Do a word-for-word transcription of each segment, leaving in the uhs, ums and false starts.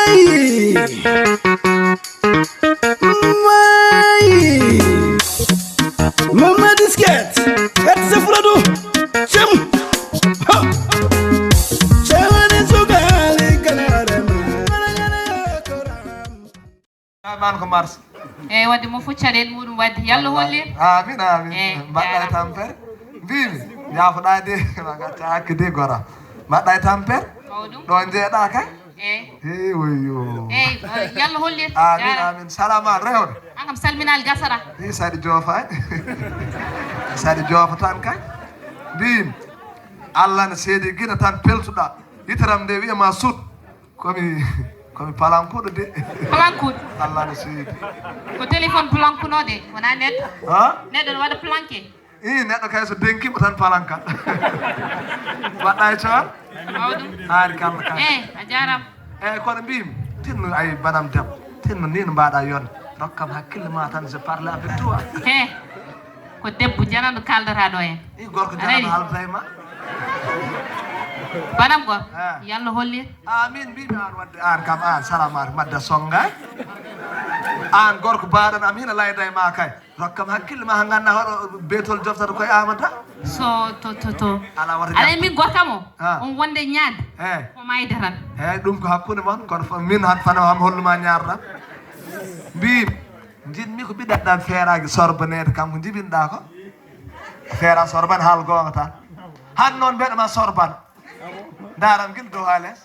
Hey! Hey! Mama Disket, et sefrado, cem, ha, cewani sugali kanarema. Aman ko mars. Eyyi, wadde mo fof caɗeele muɗum wadde. Yalla hollir. Amin, amin. Eyyi, mbaɗɗa e jaaraama. Tampere. Mbimi, yaafoɗa de, ma gacca hakke de gora. Mbaɗɗa e tampere. Mawɗum. Ɗo jeeɗa kay. Eyyi. Eyyi, woyo. Eyyi, eh, yalla hollir. Amin, jaaraama. Amin. Salama, rewde. An kam salminal gasara. Ni saɗi joofa. Saɗi joofa tan kay. Mbimi, Allah ne seedi gina tan peltuɗa. Yitaram nde wiya ma sut. Komi, komi palankuɗo de. Palankuɗo. Allah no seedi. Ko téléphone palankuno de, wona neɗɗo. Ha? Neɗɗo no waɗa planqué. Ii, neɗɗo kay so denkima tan palanka. Mbaɗɗa e coor? Mawɗum. Haari kalla kay. Eh, a jaaraama. Eyyi, kono mbimi, tinno ay banam debbo. Tinno ni no mbaɗa yonde. Rokkam hakkille ma tan, je parle avec toi. He. Ko debbo janano kaldata ɗo en. I gorko janano haalata e ma. Banam gorko. Ah. Yalla hollir. Amin mbimi an wadde an kam an salamato madda songa. An gorko baɗan am hina layda e ma kay. Rokkam hakkille ma ha ganda hoɗo betol joftata koye amata. So to, to, to. Ala wata. Aɗa min gorkam o. Ah. On wonde ñaade. Eh. Ko mayde tan. Eyyi ɗum ko hakkunde mon kono fo-, min han fano am holluma ñaarɗam. Mbimi. Njiɗmi ko ɓiɗɗo ɗam feeraaki sorbaneede, kanko njibinɗa ko. Feera sorban haal goonga tan. Han noon mbeɗa ma sorban. Ndaram gila dow haa les.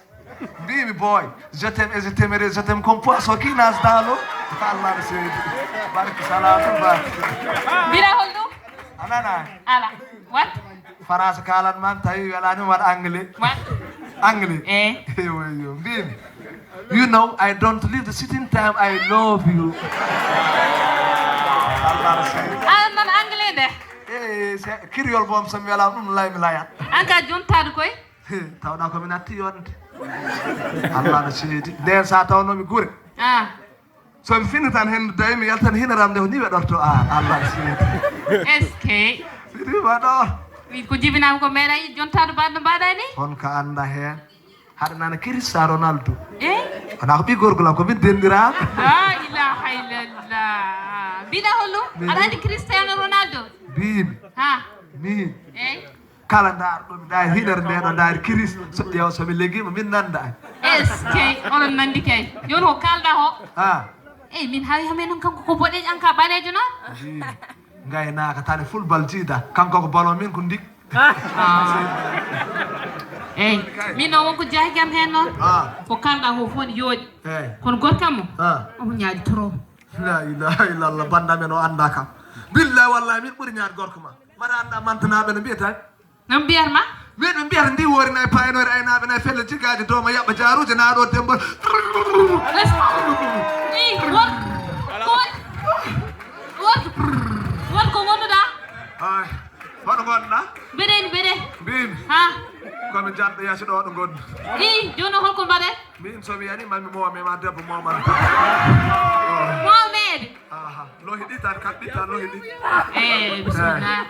Mbimi boy, je t'aime et je t'aimerai, je t'aime comme poisson qui nage dans l'eau. Allah no seedi. Barke salatu barke. Mbiɗa hol ɗum? A nana? Ala. What? Faransa kalan man tawi welani mo waɗa anglais. What? Anglais. Eh. Eyo, eyo. Mbimi. You know, I don't leave the sitting time. I love you. Allah no seedi. Aɗa nan anglais de. Eh, se créole boom so mi wela ɗum lay mi layat. An ka jontaade koy? He, tawɗa ko mi natti yonde. Allah no seedi. Nden sa tawno mi gure. Ah. So mi fini tan hen dawi mi yaltan hinaram nde ko ni weɗorto. Ah, Allah no seedi. Est-ce que? Sidi waɗo. Wi ko jibinama ko meeɗa yi jontaade mbaɗno mbaɗa ni? On ka anda hen. Haɗa nana Cristiano Ronaldo. Eh? Wona ko ɓiy gorko lam, ko min denɗira. La ilaha illallah. Mbiɗa hollo? Min aɗa andi Cristiano Ronaldo? Mbimi. Ha. Min. Eyyi. Kala ndaarɗo mi ndaari hiɗere nde ɗo ndaari Chris. So ƴeewa so mi leggiima min nanda. Est-ce que oɗon nandi kay? Joni ko kalɗa ko? Ha. Eyyi, min hawi hamen noon kanko ko boɗeejo, an ka ɓaleejo noon? Mbimi. Ngaynaaka tan e fulbal jiida. Kanko ko ballon min ko ndik. Ah. Eyyi, min noon wonko jaahi kam heen noon. Ah. Ko kalɗa ko fof ne yooɗi. Eyyi. Kono gorko am o? Ah. Omo ñaaɗi trop. La ilaha illallah, bannda men o annda kam. Billahi wallahi min ɓuri ñaat gorko ma. Mbaɗa annda mantanaaɓe no mbiyata. No mbiyat ma? Min ɓe mbiyata ndi woori nayi payanori aynaaɓe nayi felle jigaaji dooma yaɓɓa jaaruuji naaɗo dembol. Ii, wor, wor, wor, wor ko ngonduɗa? Ay, hoɗo ngonɗa? Mbeɗen, mbeɗe. Mbimi. Ha? Komi janɗo yasi ɗo hoɗo ngondu. Ii, jooni holko mbaɗen? Min so mi yani mami moome ma debbo moomanta. Moomeede. Aha, lohi ɗi tan, kaɓɓitta lohi ɗi. Eh, bismillah.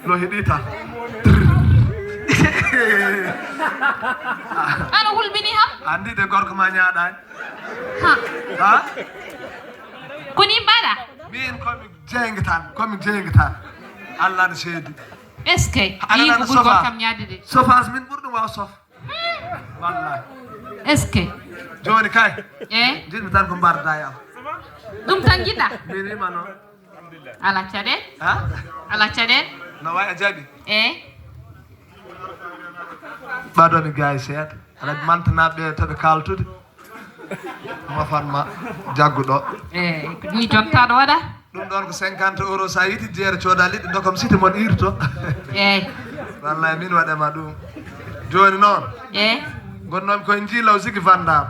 Lohi ɗi tan. Ano hulɓini ham? Andi de gorko ma ñaaɗaani. Ha. Ha? Ko ni mbaɗa? Min komi jeynge tan, komi jeynge tan. Allah no seedi. Est-ce que? Aɗa yiyi nana ko ɓuri sofa. Gorkam ñaade de. Sofas min ɓuri ɗum waaw sof. Wallahi. Est-ce que? Jooni kay. Eh? Njiɗmi tan ko mbarda e am. Ɗum tan njiɗɗa? Min wima noon. Ala caɗeele. Ha? Ala caɗeele. No wayi a jaɓi? Eh? Ɓadomi gaay seeɗa. Aɗa mantanaɓe to ɓe kaltude. Mofan ma jagguɗo. Eh, ko ni jontaɗo waɗa? Ɗum ɗon ko cinquante euros, sa yiiti jeere cooda liɗɗi dokkam site mon irto. Eyyi. Wallahi min waɗema ɗum. Joni noon. Eyyi. Gonnomi koye jiilaw sigi fandam.